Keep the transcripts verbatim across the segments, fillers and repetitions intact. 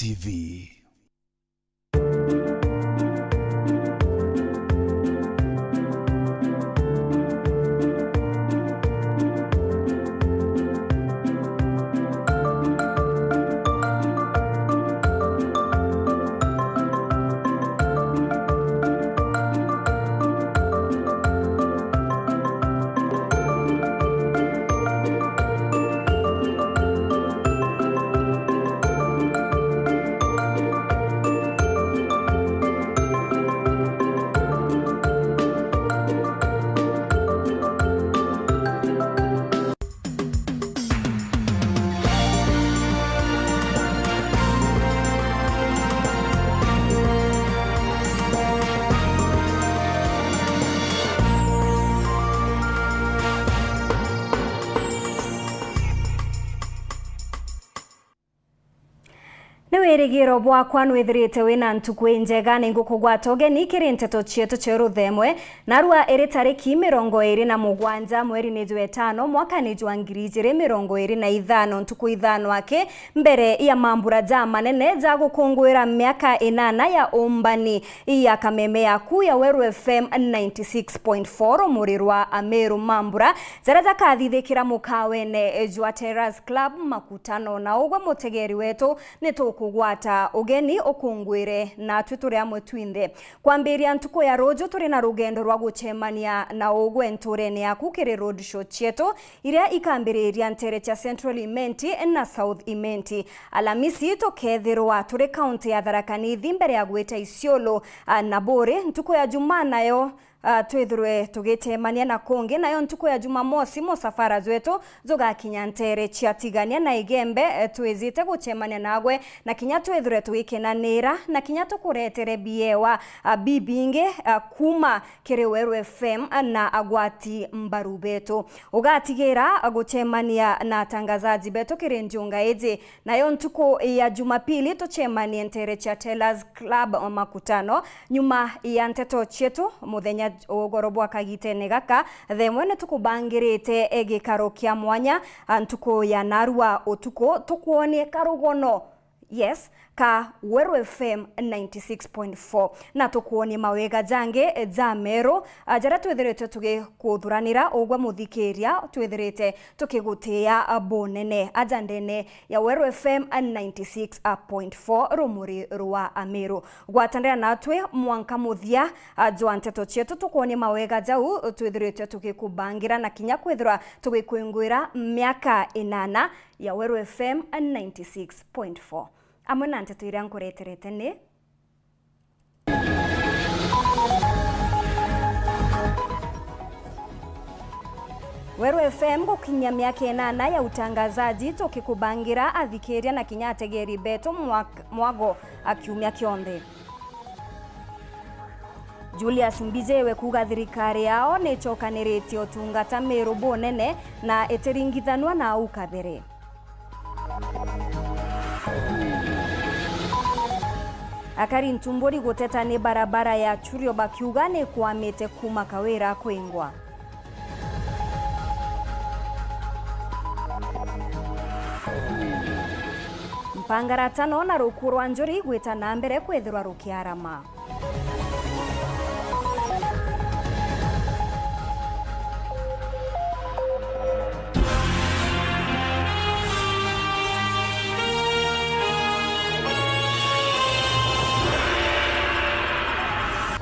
T V. Ni wirigiro bwakwa nwithirite wina ntuku injega, ni ngukugwata ugeni kiri nteto cietu cia ruthemwe. Narua iri tariki mirongo iri na mugwanja mweri ni jwa itano mwaka ni jwa ngiri ijiri mirongo iri na ithano, ntuku ithano aki mbere ya mambura ja manene ja gukunguira miaka inana ya umbani ya kameme yaku ya Weru F M ninety six point four, rumuri rwa Ameru. Mambura jaria jakathithikira mukawene jwa Terrace Club Makutano, na ugwe mutegeri wetu ni tukugwata ugeni ukungwire natwi turi amwe twinthe. Kwambiria ntuku ya ruju, turi na rugendo rwa gucemania na ugwe nturene yaku kiri road show cietu iria ikambiriria ntere cia Central Imenti na South Imenti. Alamisi tukethirwa turi kaunti ya Tharaka Nithi mbere ya gwita Isiolo, a, na Buri. Ntuku ya Jumaa nayo, a, twithirwe tugicemania na kungi, nayo ntuku ya Jumamosi musafara jwetu jugakinya ntere cia Tigania na Igembe, e, twizite gucemania nagwe, na kinya twithirwe tugikenanira, na kinya tukuretere biewa, a, bibingi, a, kuma kiri Weru F M na agwati mbaru betu. Ugatigira gucemania na atangazaji betu kiri njunga iji, nayo ntuku ya Jumapili tucemanie ntere cia Tellers Club Makutano. Nyuma ya nteto cietu muthenya ugoro bwa kagitene gaka, themwe ni tukubangirite gikaro kia mwanya, a, ntuku ya narua utuku, tukwonie karugono, yes, ka Weru F M ninety six point four, na tukwonie mawega jangi ja Meru, a, jaria twithiritwe tugikuthuranira ugwe muthikiria, twithirite tukigutia, a, bunene aja ndene ya Weru F M ninety six point four, rumuri rwa Ameru. Gwatanira natwi mwanka muthia, a, jwa nteto cietu, tukwonie mawega jau twithiritwe tugikubangira na kinya kwithirwa tugikwingwira miaka inana ya Weru F M ninety six point four. Amwe na nteto iria nkureterete ni Weru F M gukinyia miaka inana ya utangazaji, tukikubangira athikiria na kinya ategeri betu mwak-, mwago a kiumia kionthe. Julius Mbijiwe kuuga thirikari yao nicokaniritie utungata Meru bunene na itiringithanua na au kabere. Akari Ntumburi guteta ni barabara ya Churio bakiuga ni kwamite kuma Kawira kwingwa. Mpangaratano na rukuo rwa njuri gwita na mbere kwithirwa rukiarama.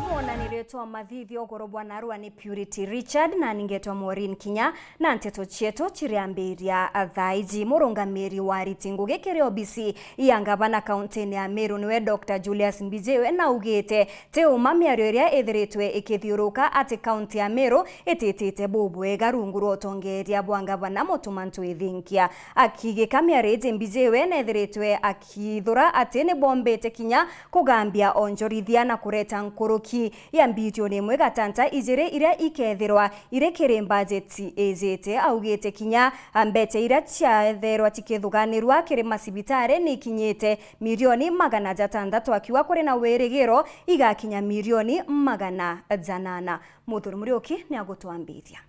Mwonanirio twa mathithio ugoro bwa narua ni Purity Richard, na ningetwa Maureen Kinya. Na nteto cietu ciriambiria thaa iji. Murungamiri wa ariti ngugi kiri obisi ya ngavana kauntini ya Meru niwe Doctor Julius Mbijiwe naugite ti uma miario iria ithiritwe ikithiuruka ati kaunti ya Meru ititite bubwega rungu rwa utongeria bwa ngavana Mutuma M'Ethingia. Akigika miario iji, Mbijiwe nethiritwe akithura ati nibombite kinya kugambia onjorithia na kureta nkuruki ya mbirioni imwe gatanta ijiri iria ikethirwa iri kiri mbajeti ijite. Augite kinya mbeca iria ciatherwa cikithuganirua kiri macibitari ni ikinyite mirioni magana jatantatu, akiuga kuri na wirigiro igakinya mirioni magana janana. Muthuri Muriuki ni agutwambiria.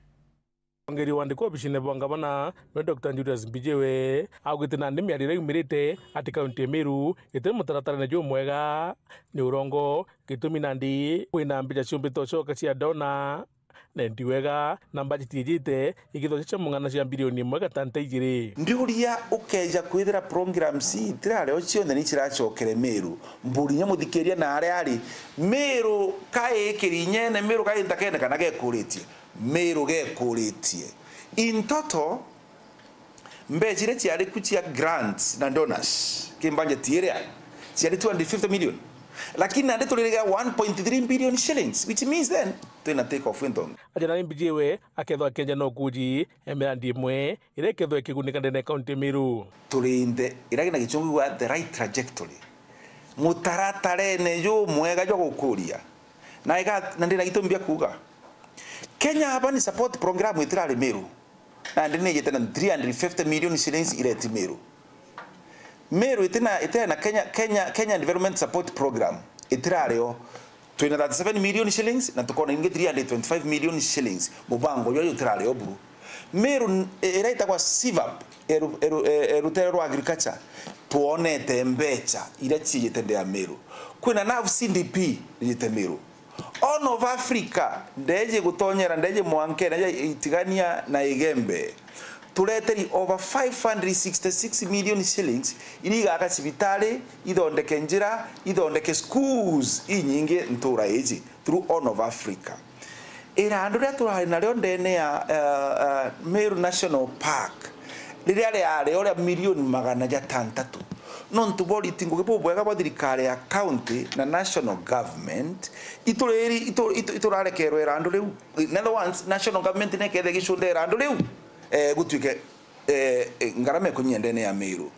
Mwongeri wa andiki obisine bwa ngavana, niwe Doctor Julius Mbijiwe, augite nandi miario iria yumirite ati kaunti ya Meru iti mutaratarene jumwega ni urongo, gitumi nandi kwina mbeca ciumbite ucoka cia donor, na endi wega, na mbajeti ijite ikithwa cia mung'ana cia mbirioni imwe gatanta ijiri. Ndiuria ukeja kwithira programs ii itirari o cionthe ni ciracokere Meru, mburi nya muthikiria na aria ari, Meru kai kirinyene, Meru kai ntakene kana gekuritie? Meru gekuritie. In total, mbeca iria ciari ku cia grants na donors ki budget iria ciari two hundred fifty million, lakini nandi turirigera one point three billion shillings, which means then twina take off inthongi. Aja nari Mbijiwe akethwa akenja no kuji ya mirandi imwe iria ikethwa ikigunika ndene ya kaunti ya Meru. Turinde iria na gichungu gwa the right trajectory, mutaratarene jumwega jwa gukuria. Na iga, na ndina gitumi bia kuuga. Kenya Urban Support Program itirari Meru. Nandi ni ijite na three hundred fifty million shillings ireti Meru. Meru itina, itina Kenya, Kenya, Kenya Development Support Program itirari o. Twina thirty-seven million shillings na tukona ingi three hundred twenty-five million shillings. Mubango jwa utirari o buru. Meru n-, e-, iria itagwa SIVAP, e ru-, e ru-, e, e rutere rwa agriculture, twonete mbeca iria ciijite ndia Meru. Kwina nav C D P ijite Meru. Horn of Africa, ndeji gutonyera, ndeji mwankene, ndeji itigania na Igembe. Tureteri over five hundred sixty-six million shillings, iria igaka cibitari, ithondeke njira, ithondeke schools inyingi ntura iji through Horn of Africa. Irandu riria turari nario ndene ya, eh, eh, Meru National Park, riria riari o ria milioni magana jatantatu, nontu bwa uriti ngugi bubwega bwa thirikari ya county na national government, ituriri-, itu-, itu-, iturarekerwe irandu riu. In other words, national government nekethe igicunda irandu riu, eh, gutuike, eh, eh, ngarama ikunyia ndene ya Meru.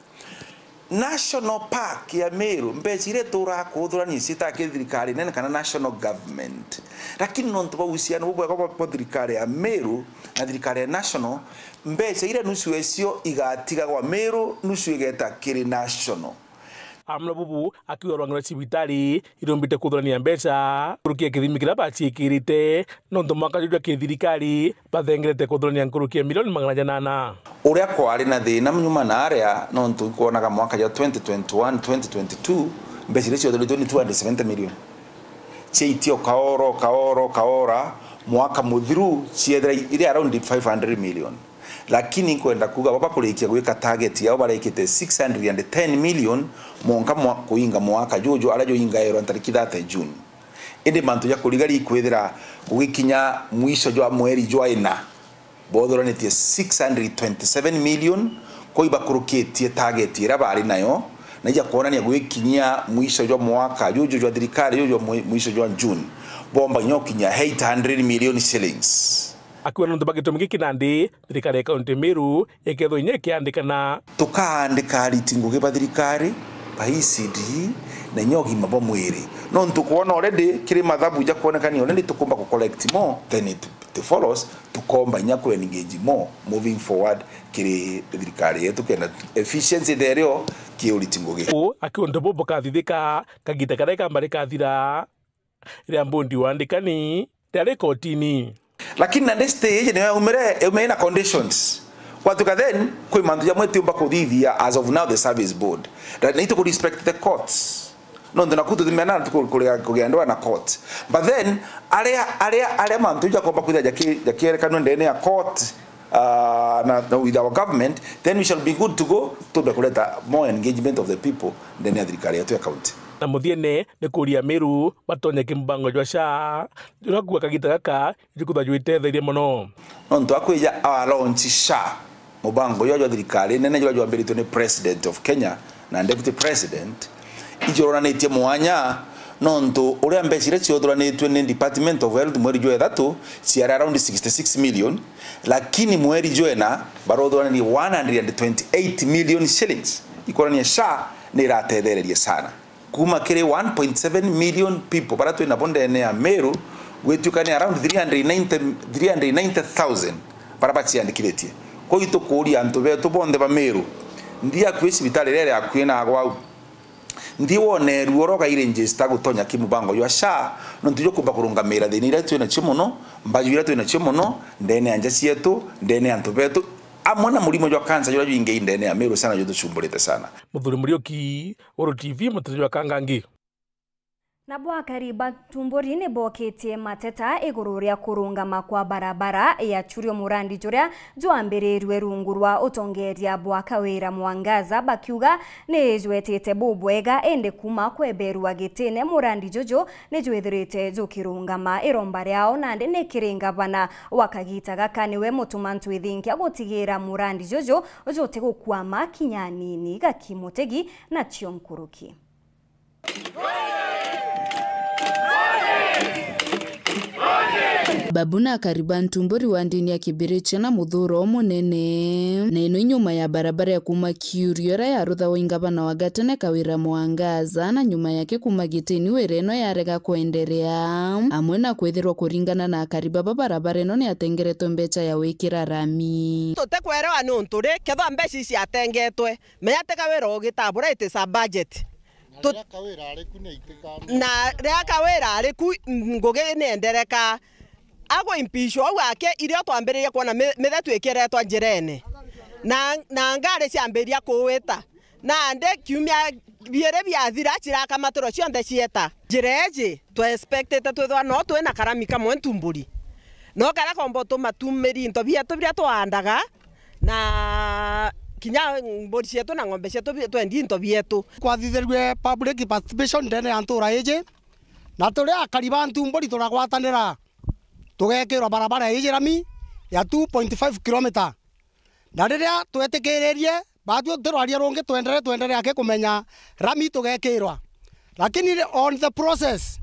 National Park ya Meru, mbeca iria ituraga kuthurania ciita ki thirikari nene kana national government. Lakini nontu bwa uhusiano bubwega bwa, bwa thirikari ya Meru na thirikari ya national, mbeca iria nusu ecio igatigagwa Meru, nusu igeta kiri national. Amwe na bubu akiuga rwang'e rwa cibitari irumbite kuthurania mbeca kurukia kithimi kiria baciikirite, nontu mwaka juju jwa kithirikari bathengerete kuthurania nkuruki ya milioni magana janana. Uria kwari na thina nyuma na aria, nontu ikwonaga mwaka jwa twenty twenty-one, twenty twenty-two, mbeca iria ciothoritwe ni two hundred seventy million. Ciaitia o kaoro, kaoro, kaora, mwaka muthiru ciethira iri around five hundred million. Lakini nkwenda kuuga, baba kurikia gwika target yao, barekite six hundred and ten million monka mwa-, kuinga mwaka juju, aria juingairwa ntariki thirty June. Indi mantu ja kurigari ikwithira gugikinya mwisho jwa mweri jwa ina, bothuranitie six hundred twenty-seven million, koi bakurukitie target iria bari nayo, na ija kwonania gwikinyia mwisho jwa mwaka juju jwa thirikari juju jwa mwi-, mwisho jwa June, bomba nyo kinya eight hundred million shillings. Akiuga nontu bwa gitumi giki nandi, thirikari ya kaunti Meru ikethwa inya ikiandikana. Tukaandika ariti ngugi ba thirikari, ba E C D, na inya ugima bwa mwiri. Nontu kwona already kiri mathabu jakwonekania already tukumba ku collect more, then it, it follows, tukomba inya ku engage more moving forward kiri thirikari yetu kenda efficiency therio ki uriti ngugi. U akiuga untu bubu bukathithika kagita karia ikamba rikathira ria mbundi wa andikani riari kotini. Lakini nandi stage niyo yaumire, yaumire na conditions. Gwatuika then, kwi mantu jamwe tiumba kuthithia as of now the service board. Na ituku respect the courts. Nontu naku tutimena tuku-, kuria-, kugia ndoa na court. But then, aria, aria, aria mantu jakomba kwithia jaki-, jakierekanua ndene ya court, ah, na, na with our government, then we shall be good to go, tumbe kuleta more engagement of the people ndene ya thirikari yetu ya county. Na muthiene ni kuria Meru batonye kimbango jwa SHA, jura kuga kagita gaka jukuthwa jwitetherie mono. Nontu akwija a launch SHA, mubango jwa jwa thirikari nene jura jwambiritwe ni President of Kenya na Deputy President, ijuronanitie mwanya, nontu uria mbeca iria ciothuranitwe ni Department of Health mweri jwa ithatu ciari around sixty-six million, lakini mweri jwa ina barothuranirie one hundred and twenty-eight million shillings, ikwonania SHA ni iratethererie sana. Kuma kiri one point seven million people bara twi nabo ndene ya Meru, gwituika ni around three hundred ninety, three hundred ninety thousand bara baciandikithitie. Kwou itukuria antu betu bonthe ba Meru, nthi akui cibitari iria iri akui na agwau, Nthi woneru oro gai register gutonya ki mubango jwa SHA, nontu jwa kumba kurungamira thina iria twi nacio mono, mbaju iria twi nacio mono, ndene ya nja cietu, ndene ya antu betu, amwe na murimo jwa kansa juria jwingi ndene ya Meru sana jutucumburite sana. Muthuri Muriuki, Uru T V, Muteja jwa Kangangi. Nabo akari ba Ntumburi ni bokitie mateta iguru ria kurungama kwa barabara ya Churio, murandi juria jwambirirue rungu rwa utongeria bwa Kawira Mwangaza, bakiuga ni jwetite bubwega, indi kuma kweberua gitine, murandi juju ni jwithirite jukirungama. Iromba riao nandi ni kiri ngavana wa kagita gaka, niwe Mutuma Ntwithinkia gutigira murandi juju jutigukwama kinya anini. Gaki Mutegi nacio nkuruki. Babu na akari ba Ntumburi wa ndini ya Kibirichia na muthuro umunene. Na ino inyuma ya barabara ya kuma Kiurio iria yaruthagwa i ngavana wa gatene Kawira Mwangaza, na nyuma yake kuma gitini wira ino yarega kwenderea. Amwe na kwithirwa kuringana na akari baba, barabara ino ni yatengeretwe mbecha ya wikira rami. Tutikwerewa ni untu ri, kethwa mbecha ici ciatengetwe, menya ti Kawira ugitabura, it is a budget. Na riria Kawira ari ku ni aitika mbeca. Na riria Kawira ari ku, mm, ngugi ni endereka. Agwa impeach ou ake, irio twambiririe kwona mi-, mithetu ikiretwa njirene. Na, na ngari ciambiria kuwita. Nandi kiumia biiri biathira, cirakamatirwa cionthe cieta. Njira iji, twa expectite twithwa no twina karami kamwe Ntumburi. No karia komba utuma tumiri into bietu biria twaandaga, na kinya mburi cietu na ng'ombe cietu bi-, twendi into bietu. Kwathithirue public participation ndene ya ntura iji, na turi akari ba Ntumburi turagwatanira, tugekirwa barabara iji rami ya two point five kilometre. Na riria twetikiririe, batwi ti rwaria rungi, twendere, twendere aki kumenya rami tugekirwa. Lakini on the process,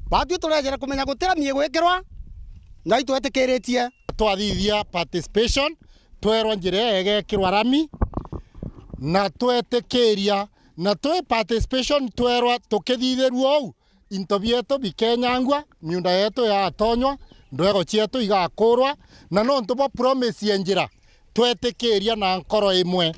batwi turejere kumenya guti rami igwikirwa, na itwetikiritie. Twathithia participation, twerwa njira iyo igekirwa rami, na twetikiria, na twi participation twerwa tukithithirua uu, into bietu bikenyangua, miunda yetu yatonywa, ndwego cietu igakurwa, na nontu bwa promise ya njira, twetikiria na nkoro imwe,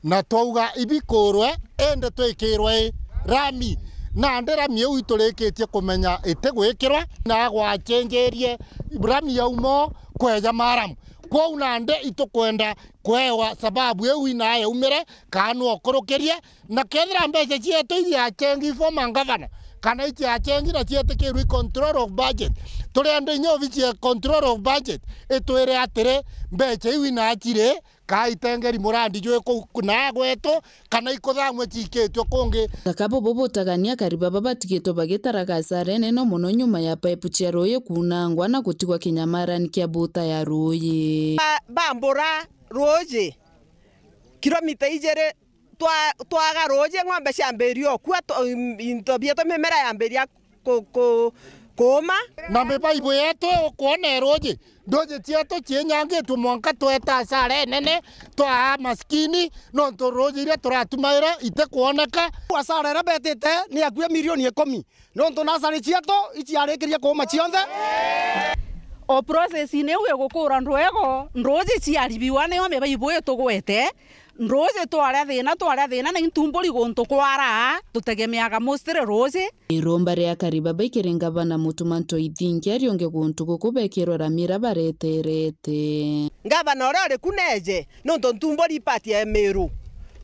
na twauga ibikurwe, indi twikirwe i rami. Nandi rami iu iturikitie kumenya itigwikirwa, na gwachenjerie rami yauma o kweja maramu. Kwou nandi itukwenda kwewa sababu iu ina yaumire, kana nu ukurukirie, na kethira mbeca cietu iciachengi former governor, kana iciachengi na cietikirwe i control of budget, turienda inya obici ya control of budget itwire atiri, mbeca iu ina ciri, kaa itengeri murandi jwi ku-, ku-, na gwetu, kana ikuthamwe ciikitue kungi. Gaka bubu butagania akari baba batigitwe bagitaraga asara inene mono nyuma ya paipu cia ruuji kuunangwa na gutigwa kinyamarani kia buta ya ruuji. Ba-, bambura ruuji kilomita ijiri, twa-, twaga ruuji, ng'ombe ciambiria ukua, to-, im-, into bietu, mimera yambiria ku-, ku-, kuuma. Na mibaibu yetu iukwona ruuji, nduuji cietu ciinyangitue, mwanka tweta asara inene, twaa maskini, nontu ruuji iria turatumaira itikwoneka. Asara iria betite ni akui milioni ikumi. Nontu nasari cietu iciarikirie kuuma cionthe. O process-ini iu igukura ndwego, nduuji ciaribiwa nio mibaibu itugwete. Nduuji twaria thina, twaria thina, na Ntumburi guntu kwara, tutegemeaga mostly ruuji. Iromba ria akari baba ikiri ngavana Mutuma Ntwithinkia riongi guntu guku bekirwe rami iria bareterete. Ngavana uria uri ku neje, nontu Ntumburi ipati ya Meru.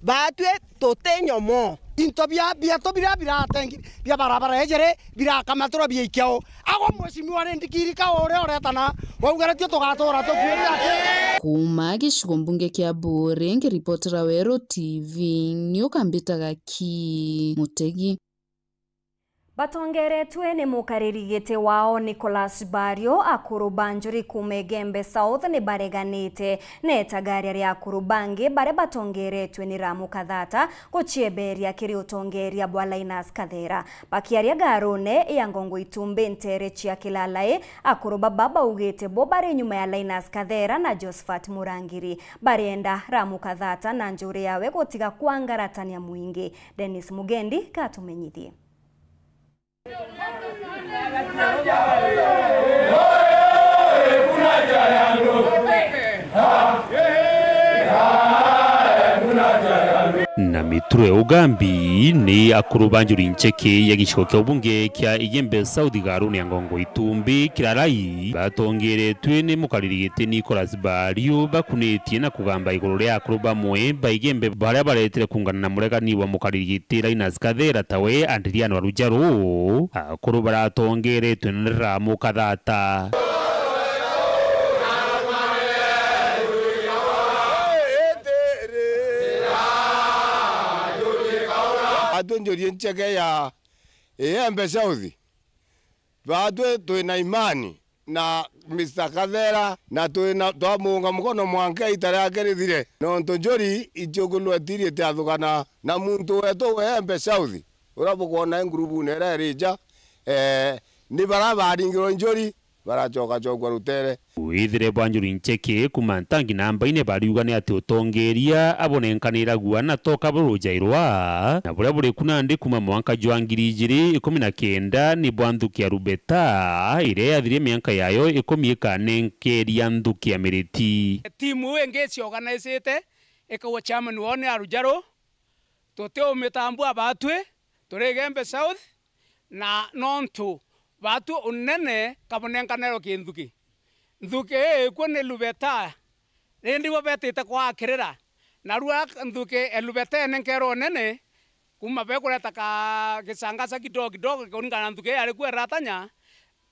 Batwi tuti nyomo. Into bia, bietu biria biratengi-, bia barabara ijiri, birakamatirwa biaikia u. Agwe mheshimiwa ni ndikirika uria uretana, waugeretie tugatura tukuite aki? Kuuma gicigo mbunge kia Buuri, nkiripotera Weru T V, ni ukambitaga ki Mutegi. Batongeretue ni mukariri giti wao Nicholas Bario, akuru ba Njuri kuuma Igembe South ni bareganite na itagaria ria akuru bangi baria batongeretue ni Ramu Kathata gucieberia kiri utongeria bwa Linus Kathera. Bakiaria ngarune ya Ngongo Itumbi ntere cia Kilalai, akuru baba baugite bo bari nyuma ya Linus Kathera na Josephat Murangiri. Barienda Ramu Kathata na njuri yawe gutiga kwangaratania mwingi. Dennis Mugendi gatumenyithie. Na mituro ya ugambi ni akuru ba njuri ncheke ya gicigo kia ubunge kia Igembe South Garuni ya Ngongo Itumbi Kirarai batongeretwe ni mukariri giti Nicholas Bariu bakunitie na kugamba iguru ria akuru bamwe ba Igembe baria baretire kuungana na muregani wa mukariri giti Linus Kathera tawe Adriano Arujaru. Akuru baratongeretwe ni Ramu Kathata. Atwe njuri ncheke ya Igembe South. Batwe twina imani na Mister Kathera, na twina, twamuunga mukono mwanka ita riake rithire, nontu njuri icio kulwetirie tiathukana na muntu wetu wa Igembe South, uria bukwona i ngurubune iria iri nja, eh, ni baria baringirwe njuri, baracoka cokua rutere. Withire bwa njuri ncheke kuuma ntangi na mbaine bariuga ni ati utongeria abonenkaniragua na toka burujairwa, na buria buri ku nandi kuuma mwanka jwa ngiri ijiri ikumi na kenda ni bwa nthuki ya rubeta, iria yathirie mianka yayo ikumi ikanenkeria nthuki ya miriti. Timu iu ingi iciorganisite, ikagwa chairman wao ni Arujaru, tutiumitambua batwi, turi Igembe South, na nontu batwi unene kabunenkanerwe ki nthuki. Nthuki ii ikwo ni lubeta, rindi bo betite kwakirira, narua nthuki e lubeta enenkerwe unene, kuuma bekureta ka gisangasa kidogo kidogo kuringana na nthuki ii yari ku eratanya,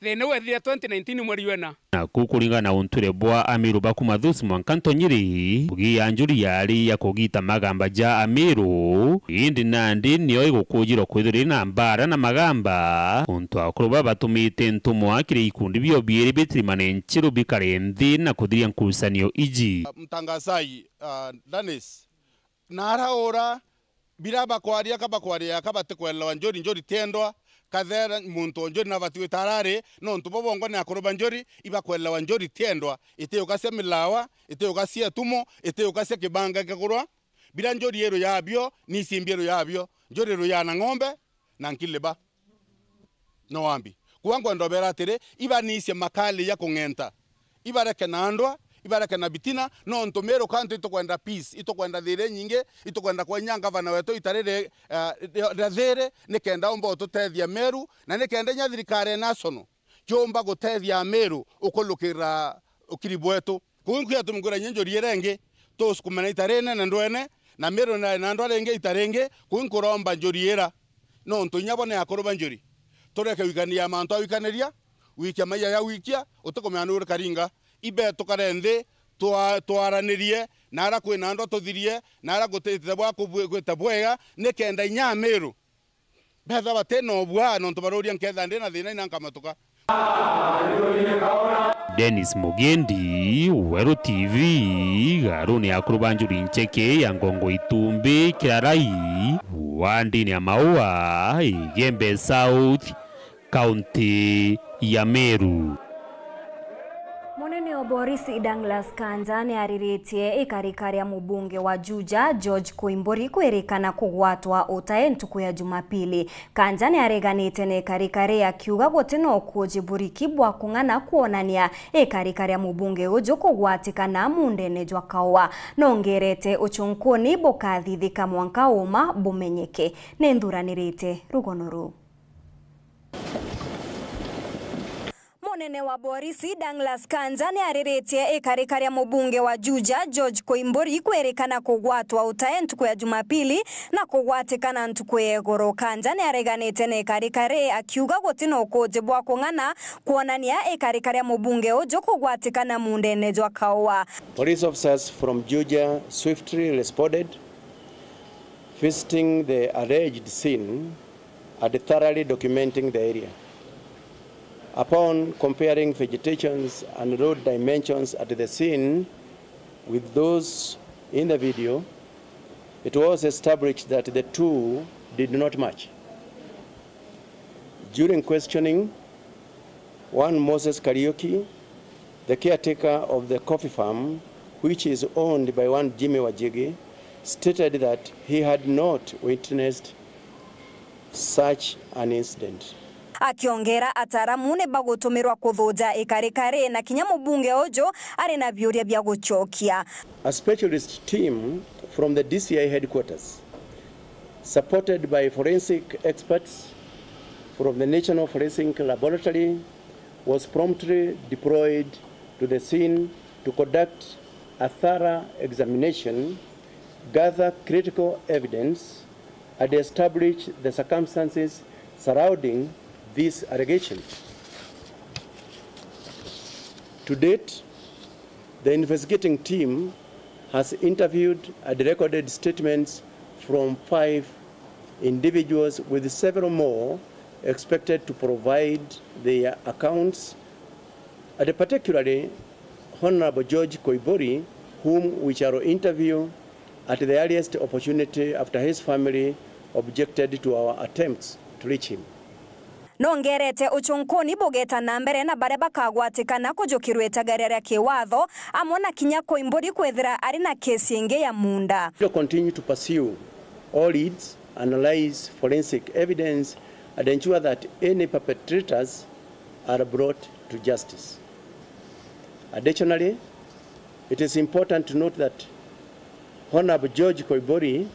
thina iu ethire twenty nineteen mweri wena. Naku kuringana na untwire bwa Amiru ba kuuma Thusi mwanka Ntonyiri, ngugi ya njuri yari ya kugita magamba ja Amiru, indi nandi nio igukujirwa kwithirwa iri na mbara na magamba, untu akuru baba batumite ntumwa kiri ikundi bio biiri bitirimane nchiru bikare nthi na kuthiria nkurucanio iji. Mtangazaji, uh, Danis, naraura, bira bakwaria ka bakwaria ka batikwelewa njuri, njuri tiendwa, Kathera muntu o njuri nabati gwita arari, nontu bo bongwa ni akuru ba njuri, ibakwelewa njuri tiendwa, itiukasia milawa, itiukasia etumo, itiukasia kibanga kia kurwa. Bira njuri iru yabio, ni isimbi iru yabio, njuri iru ya na ng'ombe, na nkiliba. No wambi. Kuga nkwenda ubera atiri, ibaniicie makali ya kung'enta. Ibareke na ndwa, ibareke na bitina, nontu Meru County itukwenda peace, itukwenda thiiri nyingi, itukwenda kwenya ngavana wetu itari ri-, eh, ria, ria thiiri, nikenda umba ututethia Meru, na nikenda inya thirikari ya national kiumba gutethia Ameru ukulukira ukiri bwetu. Kuu nkwia tumugura inya njuri ira ingi, tusukumana ita rinene ndwene, na Meru na, na ndwa ringi ita ringi, kuu nkuromba njuri ira. Nontu inya bo ni akuru ba njuri. Tureke wikania mantu a wikaniria, wikia maiya ya wikia, utikumenya ni urikaringa. Ibe tukare nthi, twa-, twaranirie, na ara kwina ndwa tuthirie, na ara gutite bwa kubwi-, gwita bwega, nikenda inya Ameru betha bati na ubua, nontu baruria nketha ndi na thina ina nkamatuka. Dennis Mugendi, Weru T V, Garuni ya akuru ba njuri ncheke ya Ngongo Itumbi, Kirarai, wandini ya Maua, Igembe South, kaunti ya Meru. Munene wa borisi Douglas Kanja ni ariritie ikarika ria mubunge wa Juja George Koimburi kwirikana kugwatwa utae ntuku ya Jumapili. Kanja ni areganite na ikarika ri akiuga guti na ukuji buriki bwa kung'ana kwonania ikarika ria mubunge uju kugwatikana mundene jwa kaua. Nongerete ucunkuni bukathithika mwanka uma bumenyeke. Ni nthuranirite rugono ruu. Munene wa borisi Douglas Kanja ni ariritie ikarika ria mubunge wa Juja George Koimburi kwirikana kugwatwa utae ntuku ya Jumapili na kugwatikana ntuku ya igoro. Kanja ni areganite na ikarika ri akiuga guti na ukuji bwa kung'ana kwonania ikarika ria mubunge uju kugwatikana mundene jwa kaua. Police officers from Juja swiftly responded, visiting the alleged scene and thoroughly documenting the area. Upon comparing vegetations and road dimensions at the scene with those in the video, it was established that the two did not match. During questioning, one Moses Kariuki, the caretaker of the coffee farm, which is owned by one Jimmy Wajigi, stated that he had not witnessed such an incident. Akiongera, ataaramu ni bagutumirwa kuthuja ikarika ri na kinya mubunge uju ari na biuria bia gucokia. A specialist team from the D C I headquarters supported by forensic experts from the National Forensic Laboratory, was promptly deployed to the scene to conduct a thorough examination, gather critical evidence, and establish the circumstances surrounding these allegations. To date, the investigating team has interviewed and recorded statements from five individuals, with several more expected to provide their accounts, and particularly Honourable George Koimburi, whom we shall interview at the earliest opportunity after his family objected to our attempts to reach him. Nongerete ucunkuni bugeta na mbere na baria bakagwatikana kujukirwa itagaria ria kiwatho, amwe na kinya Koimburi kwithira ari na kesi ingi ya munda. We continue to pursue all leads, analyse forensic evidence, and ensure that any perpetrators are brought to justice. Additionally, it is important to note that Honourable George Koimburi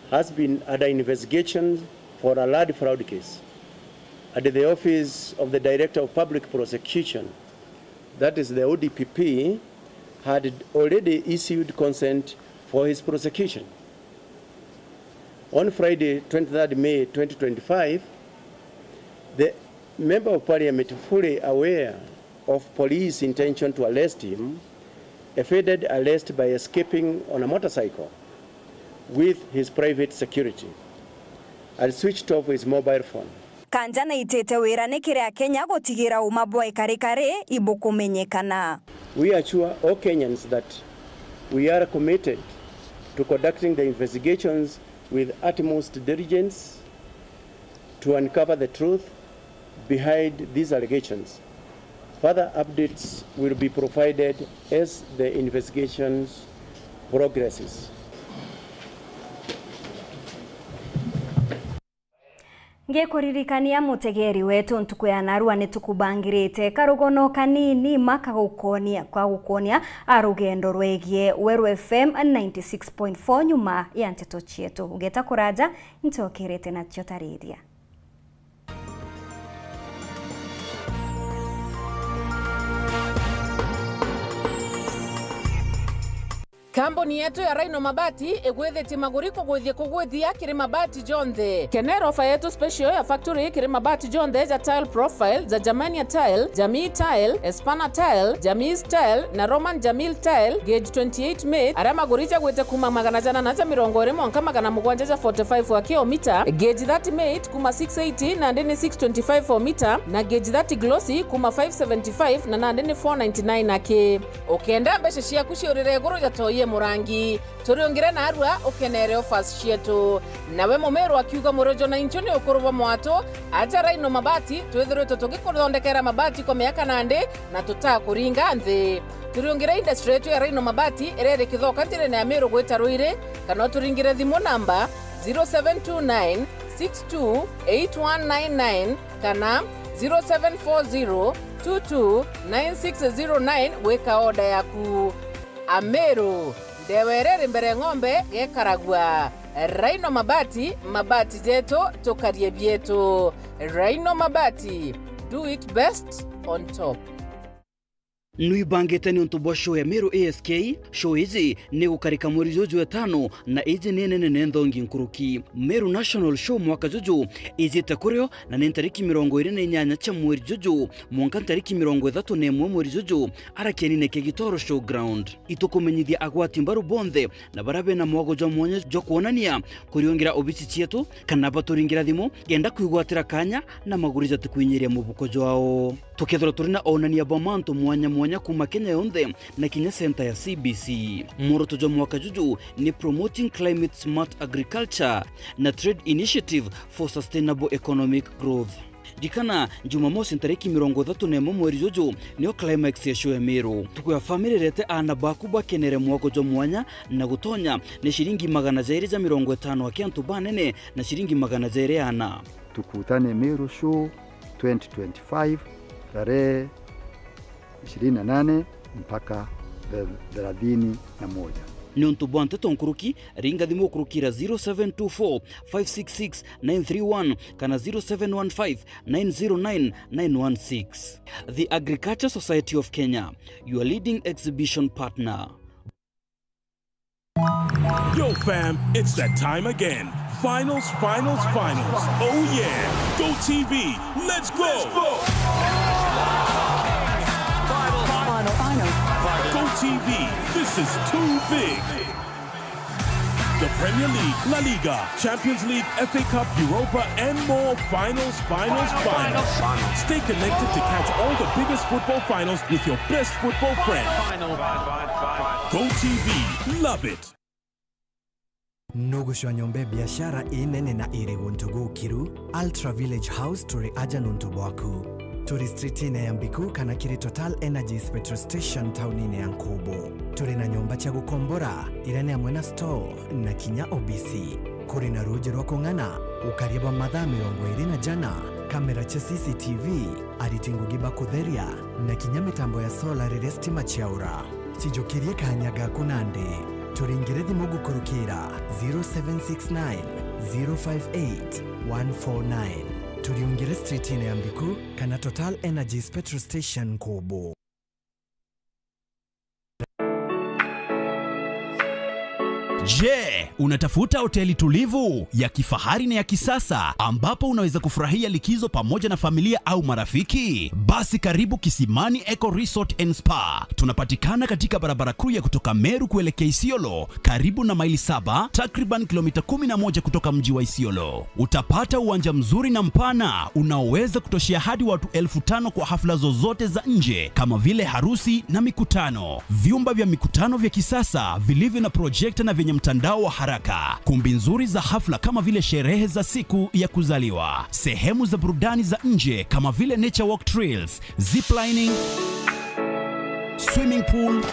has been under investigation for a land fraud case, and the Office of the Director of Public Prosecution, that is the O D P P, had already issued consent for his prosecution. On Friday, twenty-third May twenty twenty-five, the Member of Parliament, fully aware of police intention to arrest him, evaded arrest by escaping on a motorcycle with his private security and switched off his mobile phone. Kanja naitite wira ni kiri Akenya gutigira uma bwa ikarikari ibukumenyekana. We assure all Kenyans that we are committed to conducting the investigations with utmost diligence to uncover the truth behind these allegations. Further updates will be provided as the investigations progresses. Ngikuririkania mutegeri wetu, ntuku ya narua ni tukubangirite karugono kanini ma kagukonia, kwa gukonia a rugendo rwegie Weru F M ninety six point four nyuma ya nteto cietu. Ugeta kuraja, ncokerete nacio tariria. Kambuni yetu ya Rhino Mabati igwithitie maguri kugwithia kugwithia kiri mabati jonthe. Kenera ofa yetu special ya factory kiri mabati jonthe ja tile profile, ja Germania tile, Jamii tile, Espana tile, Jamii tile na Roman Jamil tile, gauge twenty-eight mate, aria maguri jagwite kuma magana jana na ja mirongo iri mwanka magana mugwanja ja forty-five wa kio mita, gauge thirty mate kuma six eighty nandi ni six twenty-five o mita, na gauge thirty glossy kuma five seventy-five na nandi ni four ninety-nine aki. Ukenda mbeca ciaku ciurire iguru ja toi e murangi, turiungire narua ukenere offers cietu. Nawe mumiru akiuga, murojo na inchu ni ukuru bwa mwatu, aja Rhino Mabati, twithiritwe tugikuthondekera mabati kwa miaka nandi na tutakuringa nthi. Turiungire industry yetu ya Rhino Mabati iria iri Kithoka njirene ya Miru gwita Ruiri, kana uturingire thimu namba zero seven two nine six two eight one nine nine kana zero seven four zero two two nine six zero nine gwika order yaku. Ameru, ndewa iria iri mbere ng'ombe gekaragua. Rhino Mabati, mabati jetu, tukarie bietu. Rhino Mabati, do it best on top. Nwibangite niuntu bwa show ya Meru A S K? Show iji ni gukarika mweri juju etano, na iji ni nene ne nthongi nkuruki. Meru National Show mwaka juju ijite kurio, na ni ntariki mirongo iri na inyanya cia mweri juju mwanka ntariki mirongo ithatu na imwe mweri juju, ara kienine kia Gitoro Showground. Itukumenyithia agwati mbaru bonthe na baria bena mwago jwa mwanya jwa kwonania kuriungira obici cietu, kana baturingira thimu kenda kwigwatira kanya na maguri jatikwinyiria mubuko jwao. Tukethirwa turi na onania bwa mantu mwanya mwanya kuma Kenya yonthe na kinya center ya C B C. Mworoto jwa mwaka juju ni Promoting Climate Smart Agriculture na Trade Initiative for Sustainable Economic Growth. Ndikana, Jumamosi ntariki mirongo ithatu na imwe mweri juju nio climax ya show ya Meru. Ntuku ya family, rete aana baku bakenere mwako jwa mwanya na gutonya ni ciringi magana jairi ja mirongo itano aki antu banene na ciringi magana jairi ana. Tukutane Meru Show twenty twenty-five, tarehe ishirini na nane mpaka thelathini na moja. Niuntu bwa nteto nkuruki, ringa thimu ukurukira zero seven two four five six six nine three one kana zero seven one five nine zero nine nine one six. The Agriculture Society of Kenya, your leading exhibition partner. Yo, fam, it's that time again. Finals, finals, finals. Oh, yeah. Go T V, let's go. Go T V, this is too big. The Premier League, La Liga, Champions League, F A Cup, Europa, and more. Finals, finals, finals. Stay connected to catch all the biggest football finals with your best football friend. Go T V, love it. Nugucwa nyomba ya biashara inene na iri guntu gukiru? Ultra Village House turi aja nuntu bwaku. Turi streetine ya Mbiku kana kiri Total Energies petrol station taunine ya Nkubu. Turi na nyomba cia gukombora, iria ni amwe na store na kinya obisi. Kuri na ruuji rwa kung'ana, ukaria bwa mathaa mirongo iri na jana, kamera cia C C T V, ariti ngugi ba kutheria, na kinya mitambo ya solar riria stima ciaura. Cijukirie kanya gaku nandi. Turingire thimu gukurukira zero seven six nine, zero five eight, one four nine. Turiungire streetine ya Mbiku kana Total Energies petrol station Nkubu. Je, unatafuta hoteli tulivu, ya kifahari na ya kisasa ambapo unaweza kufurahia likizo pamoja na familia au marafiki? Basi karibu Kisimani Eco Resort and Spa. Tunapatikana katika barabara kuu ya kutoka Meru kuelekea Isiolo, karibu na Maili Saba, takriban kilomita kumi na moja kutoka mji wa Isiolo. Utapata uwanja mzuri na mpana unaoweza kutoshea hadi watu elfu tano kwa hafla zozote za nje kama vile harusi na mikutano. Vyumba vya mikutano vya kisasa vilivyo na projekta na vyenye mtandao wa haraka. Kumbi nzuri za hafla kama vile sherehe za siku ya kuzaliwa. Sehemu za burudani za nje kama vile nature walk trails, zip lining, swimming pool,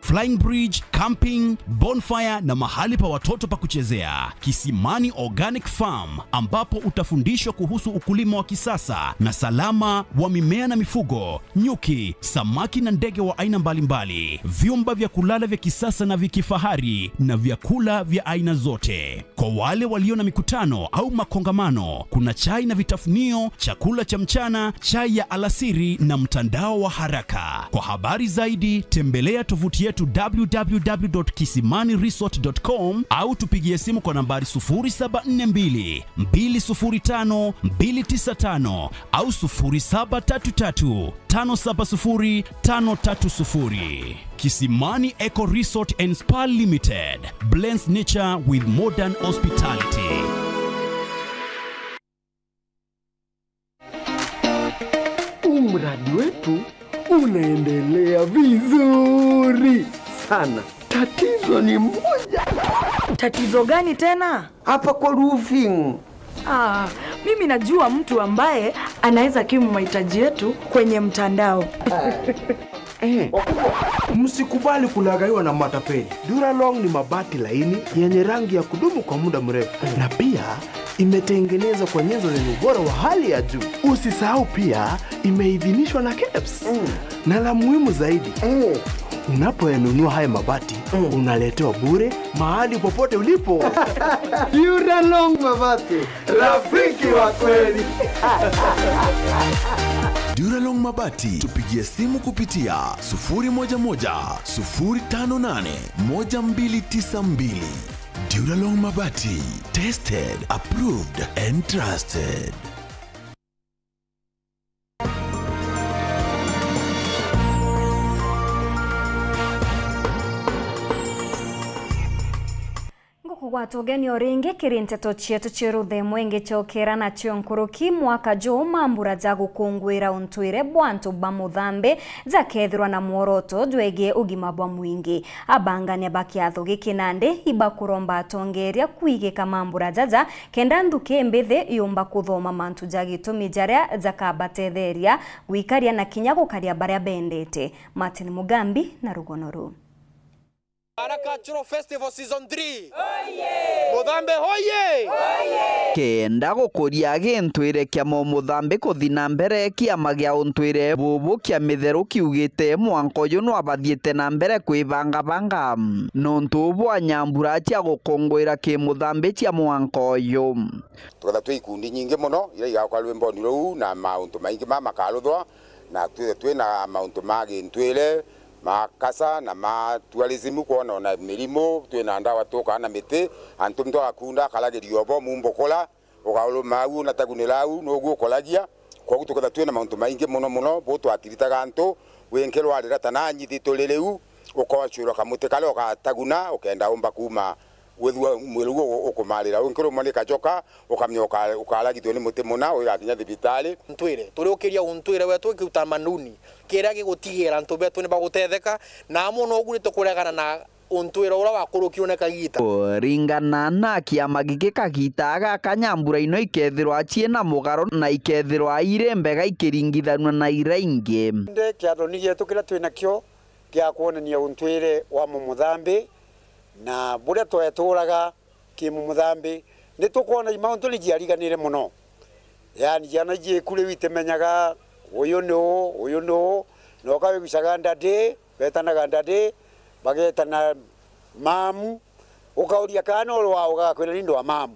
flying bridge, camping, bonfire na mahali pa watoto pa kuchezea. Kisimani Organic Farm, ambapo utafundishwa kuhusu ukulima wa kisasa na salama wa mimea na mifugo, nyuki, samaki na ndege wa aina mbalimbali, vyumba vya kulala vya kisasa na vya kifahari na vyakula vya aina zote. Kwa wale walio na mikutano au makongamano, kuna chai na vitafunio, chakula cha mchana, chai ya alasiri na mtandao wa haraka. Kwa habari zaidi, tembelea tovuti yetu w w w dot kisimani resort dot com au tupigie simu kwa nambari sufuri saba nne mbili, mbili sufuri tano, mbili tisa tano au sufuri saba tatu tatu, tano saba sufuri, tano tatu sufuri. Kisimani Eco Resort and Spa Limited blends nature with modern hospitality. Huu mradi wetu unaendelea vizuri sana. Tatizo ni moja. Tatizo gani tena? Hapa kwa roofing. Ah, mimi najua mtu ambaye anaweza kimu mahitaji yetu kwenye mtandao. Eh. Msikubali kulaghaiwa na matapeli. Duralong ni mabati laini yenye rangi ya kudumu kwa muda mrefu, na pia imetengenezwa kwa nyenzo zenye ubora wa hali ya juu. Usisahau pia imeidhinishwa na kebs. Mm. Na la muhimu zaidi, mm, unapoyanunua haya mabati, mm, unaletewa bure mahali popote ulipo. Duralong Mabati, rafiki wa kweli. Duralong Mabati, tupigie simu kupitia sufuri moja moja, sufuri tano nane, moja mbili tisa mbili. Duralong Mabati, tested, approved and trusted. Ngukugwata ugeni o ringi kiri nteto cietu cia ruthemo ingichokera nacio nkuruki. Mwaka juu mambura ja gukunguira untwire bwa antu ba Muthambi jakethirwa na mworoto jwegie ugima bwa mwingi. Abangania ba kiatho giki nandi ibakuromba atongeria kwigika mambura jaja kenda nthuki mbithi yumba kuthoma mantu ja gitumi jaria jakabatetheria gwikaria na kinya gukaria baria bendete. Martin Mugambi na rugono ruu. Ara Cultural Festival Season three. Muthambe hoye! Kenda gukuria gintwire kia Mumuthambi kuthi na mbere, kiama gia untwire bubu kia Mitheru kiugite mwanka uyu nwabathiite na mbere kwibangabanga nontu bwa nyambura cia gukunguira ki Muthambi cia mwanka uyu. Tuketha twi ikundi nyingi mono iria igakorwa rwimboni ruu na mauntu maingi ma makaruthwa, na twithe twi na mauntu ma gintwire, ma culture na ma tourism, kwona ona mirimu, twi na ndawa tukaa na miti, antu muntu agakunda akaragiria obo mumbo kura, ukauruma au, unatagunira au, nuguo ukuragia. Kwogu tuketha twi na mauntu maingi mono mono, bu twatiritaga antu, winki rwarira ta nanyi thitu riri u, ukocurwa kamuti karia ugataguna, ukenda umba kuuma withua mwiri uguo ukumarira. Winki rumwe ni kajoka, ukamenya uka-, ukaragithua ni muti muna, ugakinya thibitari. Ntwire, turiukiria untwire wetu iki utamaduni, kiria gigutigira antu betu ni bagutetheka, na amwe nogu ni tukuregana na untwire uria wakurukirwe ni kagiita. Kuringana na kiama giki, kagiita gaka nyambura ino ikethirwa ciina mugaro na ikethirwa iri mbega ikiringithanua na iria ingi. Indi kiathoni gietu kiria twi nakio gia kwonania untwire wa Mumuthambi na buria tweeturaga ki Mumuthambi, ni tukwona imauntu ni jiariganire mono. Yaani, ciana ciaku riu itimenyaga uyu ni uu, uyu ni uu, na ukawigucaga ndadi, betanaga ndadi, bagetana mamu, ukauria kana uri wao, gakwira ni ndwa mamu.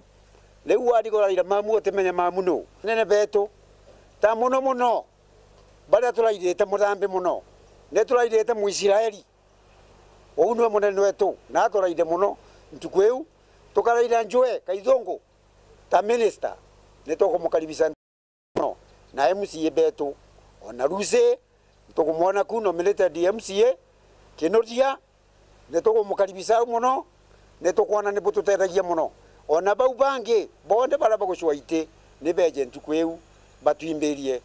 Riu wathi kuraira mamu, utimenya mamu nu. Anene betu, ta mono mono, baria turairite Muthambi mono, ni turairite Muisraeli. Uu niwe munene wetu, na aturaire mono ntuku iu. Tukaraira Njue Kaithungu ta minister, ni tukumukaribisha mono, na M C A betu, ona Lucy, nitukumwona ku nominated M C A, Kinuthia, ni tukumukaribisha au mono, ni tukwona ni bututethagia mono. Ona bau bangi bonthe baria bagucwa iti, ni beje ntuku iu batwimbirie.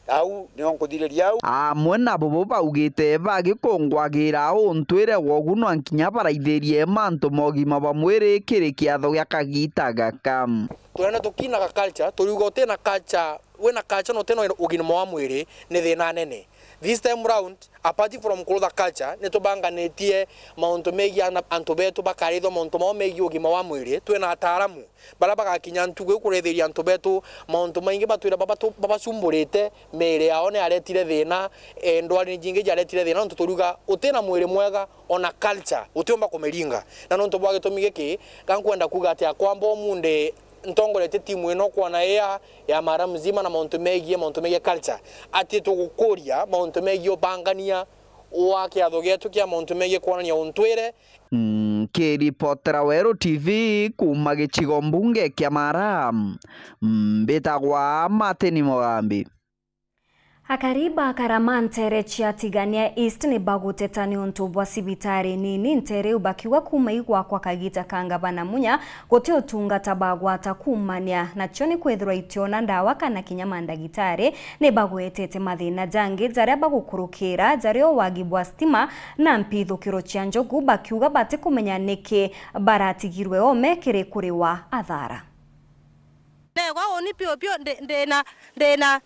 Au nio nkuthiriria au. Amwe na bubu baugite bagikungwagira untwire wogu nwa nkinya baraithirie mantu ma ugima bwa mwiri kiri kiatho gia kagiita gaka. Turenda tukinaga culture, turiuga utina culture, wina culture na utina ugima wa mwiri, ni thina nene. This time round, apart from kurutha culture, ni tubanganitie mauntu megii ana-, antu betu bakarithwa mauntu mao megii ugima wa mwiri. Twina ataaramu baria bagakinya ntuku iu kurithiria antu betu mauntu maingi batwira babatu-, babacumburite miiri yao ni aretire thina, eh, ndwari jingi jaretire thina, nontu turiuga utina mwiri mwega, ona culture utiumba kumiringa. Na nontu bwa gitumi giki, ga nkwenda kuuga ati akwamba umunthi ntongoretie timu ino kwona ea ya mara mzima na mauntu megii, mauntu megii culture, ati tugukuria mauntu megii ubangania wa kiatho gietu kia mauntu megii kwonania untwire. Nkiripotera Weru T V kuuma gicigo mbunge kia Mara, mbitagwa Martin Mugambi. Akari ba Karama nteere cia Tigania East ni baguteta niuntu bwa cibitari nini nteere iu, bakiuga kuuma igwakwa kagiita ka Ngavana Munya guti utungata bagwata kuumania nacio, ni kwithirwa itiona ndawa kana kinya mandagitari ni bagwetete mathina jangi jaria bagukurukira, jaria o wagi bwa stima na mpithukiro cia njogu, bakiuga batikumenya niki baratigirwe oome kiri kuriwa athara. Negwa uni piu piu ndi-, ndina, ndina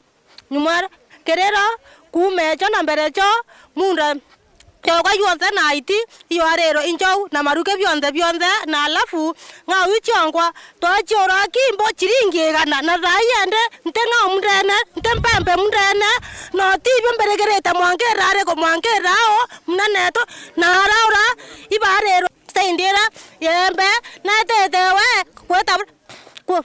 Nyumwara, kiriro, kuuma echo na mbere cho, munda, kioka yonthe na iti, iyoariro inchou, na maruke bionthe bionthe, na alafu, ng'au ichionkwa, twachiura kimbo chiringi igana, na thaa ii ende, nti ng'au mundene, nti mpempe mundene, no tibio mbirigirite mwankira ariku mwankira ao, munenetu, na araura, ibariro, saindira, yembe, netete we, gwita, ku-,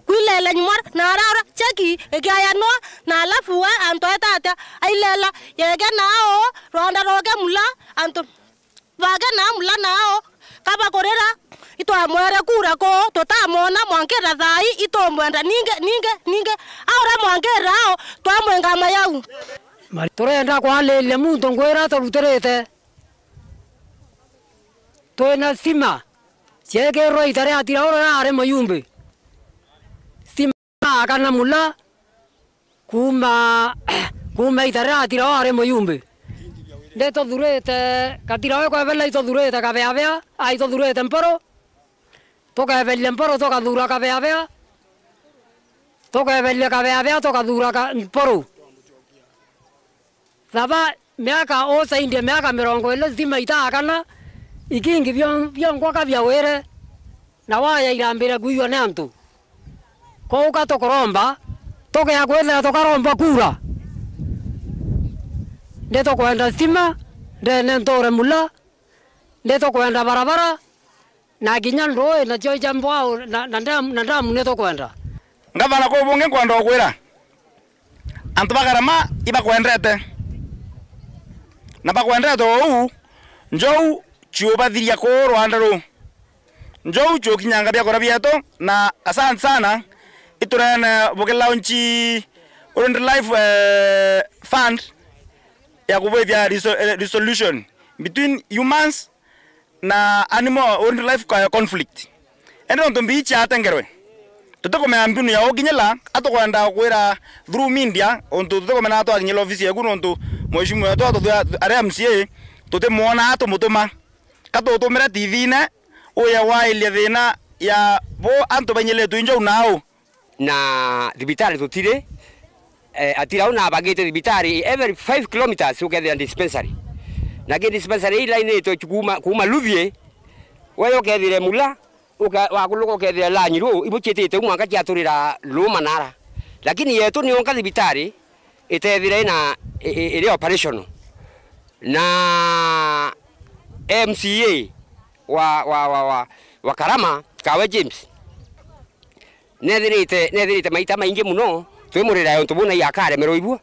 Kwilele nyumwa na araura cheki ikiayanwa, na alafu we antu aete atia? Ailela yeke nao rwanda roke mula, antu bake na mula nao kabakurira, itwamwere kura ko tutamwona mwankira thai, itumwenda ninge, ninge, ninge, aura mwankira ao twamwenga mayau. Turenda kwalilia muntu ngwira turutirite. Twina stima ciekirwe ita ria Atiraura rari Muyumbi. Stima akana mula kuuma, kuuma ita ria Atiraura ari Muyumbi. Ndituthurite Katirawe kwebela ituthurite Kabeabea, a ituthurite Mporo. Tukeberia Mporo tukathura Kabeabea. Tukeberia Kabeabea tukathura ka-, Mporo. Thaba miaka usaindie miaka mirongo iri stima itaakana, Ikingi bio-, bionkwa ka biawire, na waya irambire kwiywa ni antu. Kwou ka tukuromba, tukea kwithira tukaromba kura. Ndi tukwenda stima, ndene nture Mula, ndi tukwenda barabara, na kinya ndui nacio cia mbwau na, na ndamu, na ndamu ni tukwenda. Ngavana, kuu bungi nkwenda ukwira, antu ba Karama ibakwendete, na bakwendete uu, njou ciubathiria kuu rwanda ruu. Njou ciukinyanga biakura bietu, na asante sana, iturene buki launch Wildlife, eh, fund ya kubwithia reso-, eh, resolution between humans na animal wildlife co-, conflict. Indi nontu mbii ciatengerwe, tutikumenya mbinu ya ukinyila, atukwenda kwira through media, untu tutikumenya atwakinyila ofisi yeku, nontu mheshimiwa wetu atuthu-, ari M C A, tutimwona atumutuma. Ka tutumire T V-ine, uye wailie thina ya bo antu bainyilitwe injou nau. Na thibitari tutiri, eh, atirau na abagite thibitari every five kilometres ukethira dispensary. Na ki dispensary ii lainitwe kuuma, kuuma Luthie, weya ukethire Mula, uka-, wakuluka ukethira Lanyi ru, ibucitite u mwanka ciaturira ru Manara. Lakini yetu ni yonka thibitari itethira ina, i-, i-, iri operational. Na M C A wa, wa, wa, wa, wa Karama, Kawe James, nethirite, nethirite maita maingi muno twimurira untu buna, akaremerwa ibua.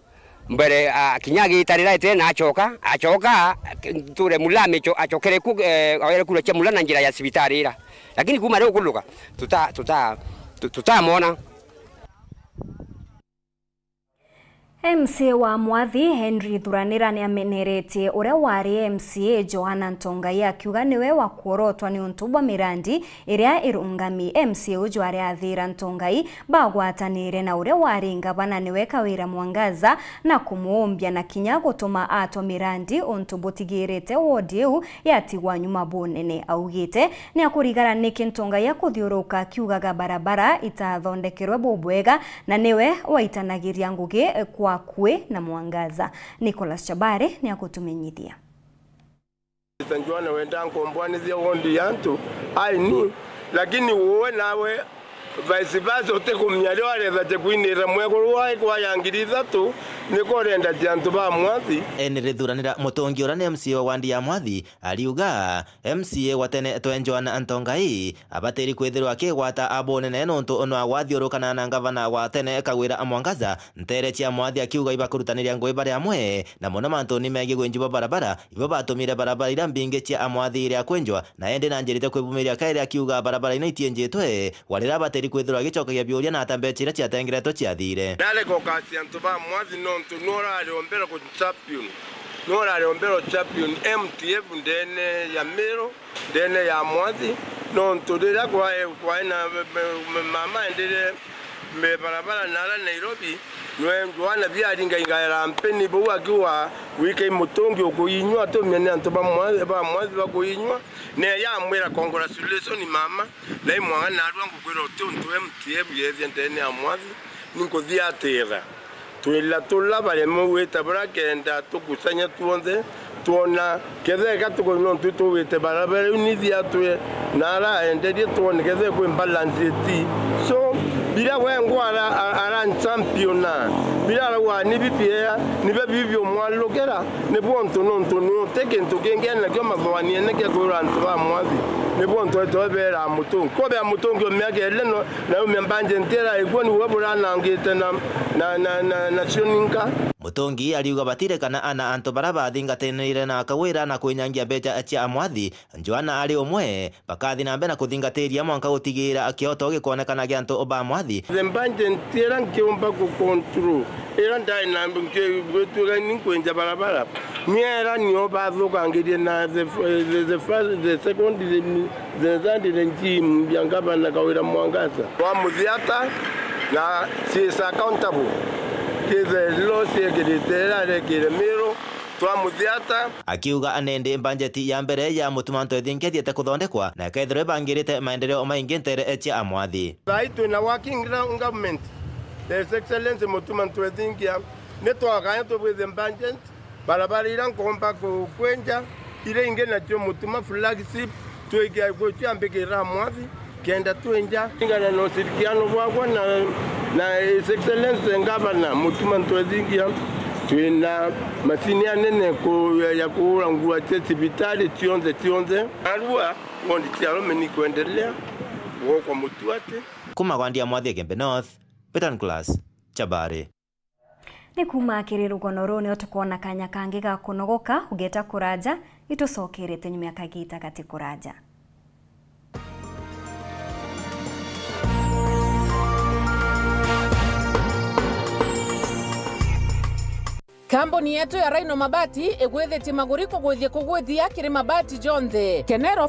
Mbere, a, kinya agitarira ite na acoka, acoka, nture Mula amico-, acokere ku, eh, oere kura cia Mula na njira ya cibitari ira. Lakini kuuma riu kuluka, tuta-, tuta-, tu-, tutamwona. M C A wa Mwathi, Henry Thuranira, ni ameneretie uria wari M C A Johana Ntongai, akiuga niwe wa kuorotwa niuntu bwa mirandi iria irungami. M C A uju aria athira Ntongai bagwatanire na uria wari ngavana niwe Kawira Mwangaza na kumuumbia na kinya gutuma atwa mirandi untu butigirite wodi iu yatigwa nyuma bunene. Augite ni akurigara niki Ntongai akuthiuruka akiugaga barabara itathondekerwe bubwega na niwe waitanagiria ngugi kwa Kwi na Mwangaza. Nicholas Chabari ni agutumenyithia. Mister Njwana wenda nkombwanithia wondi ya antu aini, lakini uwe nawe vice versa utikumenya rio aretha cia kwinira mwekuru wae kwa ya ngiri ithatu, niko urenda cia antu ba Mwathi. Eni rithuranira mutongi uria ni M C A wa wandi ya Mwathi, ariuga, M C A wa tene twe Johana Ntongai abatiri kwithirwa akigwata abunene nontu nwa gwathiurukana na ngavana wa tene Kawira Mwangaza ntere cia Mwathi, akiuga ibakurutaniria ngugi bari amwe, na mono mantuni megii winji bwa barabara, ibo batumire barabara iria mbingi cia Amwathi iria kwinjwa, na indi nanjirite kwibumiria kairi akiuga barabara ino itienjitwe, warira abatiri kwithirwa agicokagia biuria na ata mbecha iria ciatengeretwe ciathire. Ndarega ukacia antu ba Mwathi nontu nwe urari o mbere ku champion. Nwe urari o mbere u champion M T F ndene ya Miru, ndene ya Mwathi, nontu riria kwae, kwae na me-, me-, me-, mama endire me barabara nara Nairobi, nwe Johana biaringaingaira mpeni bau akiuga, "Wikai mutungi ukuinywa, atumia ni antu ba Mwathi, ba Mwathi bakuinywa." Ne yamwira, "Congratulations mama." Na imwanga narua ngukwira uti untu M T F yethia ndene ya Mwathi, ninkuthiatira. Twila tula bareme gwita bura kenda tukusanya tuonthe, twona ketheka tuko nontu tugwite barabara iu nithia twi na ara enderie twone kethe kwi balance iti. So, bira wengwa ara, ara, ara championa, bira arauga ni bibia, nibe bibi umwalukira, ni bwontu nontu ni uti kintu kingi enakio mathoaniene kia kwira antu ba Mwathi, ni bwontu etwe bera mutungi. Kobe ya mutungi o miaka ile no, na umia budget ira ikuo niwe buranangite na, na, na, na, na cioninka. Mutungi ariuga batire kana ana antu bara bathingatanire na Kawira na kwinyangia mbecha cia Amwathi, Johana ari umwe, bakathi na mbere na kuthingatiria mwanka gutigira kioto gikwonekana gia antu ba Mwathi. The budget ira nkiumba ku control, ira ndai na nki-, gwituga ni nkwenja barabara, niera nio bathukangirie na the, the, the first, the second, the, the third regime ya Gavana Kawira Mwangaza. Twamuthiata na she is accountable. Ki the law ciekirite ira arekire Miru, twamuthiata. Akiuga nindi mbanjeti ya mbere ya Mutuma Ntwethinkia ithiete kuthondekwa na ikethirwa ibangirite maendeleo maingi ntere cia Amwathi. Thaai twina working gro-, government. His Excellency Mutuma Ntwethinkia, ni twagae tubwithe budget, barabara iria nkomba ku-, kwenja, Iria ingi nacio Mutuma flagship, twikia gwicio ambikira mwathi, kenda twinja. Ringana na ushirikiano bwakwa na, na His Excellency Governor Mutuma Ntwethingia, twina macini anene ku-, ya kuura nguo cia cibitari cionthe cionthe. Narua, wondi cia arume ni kwendelea gwokwa mutuati. Kuma kwa Ndia Mwathi Igembe North, Peter Nicholas, Chabari. Ni kuuma kiri rugono ruu nio tukwona kanya kangi ga kunogoka, ugeta kuraja, itucokerete nyuma ya kagita gati kuraja. Kambuni yetu ya Rhino Mabati igwithitie maguri kugwithia kugwithia kiri mabati jonthe. Kenero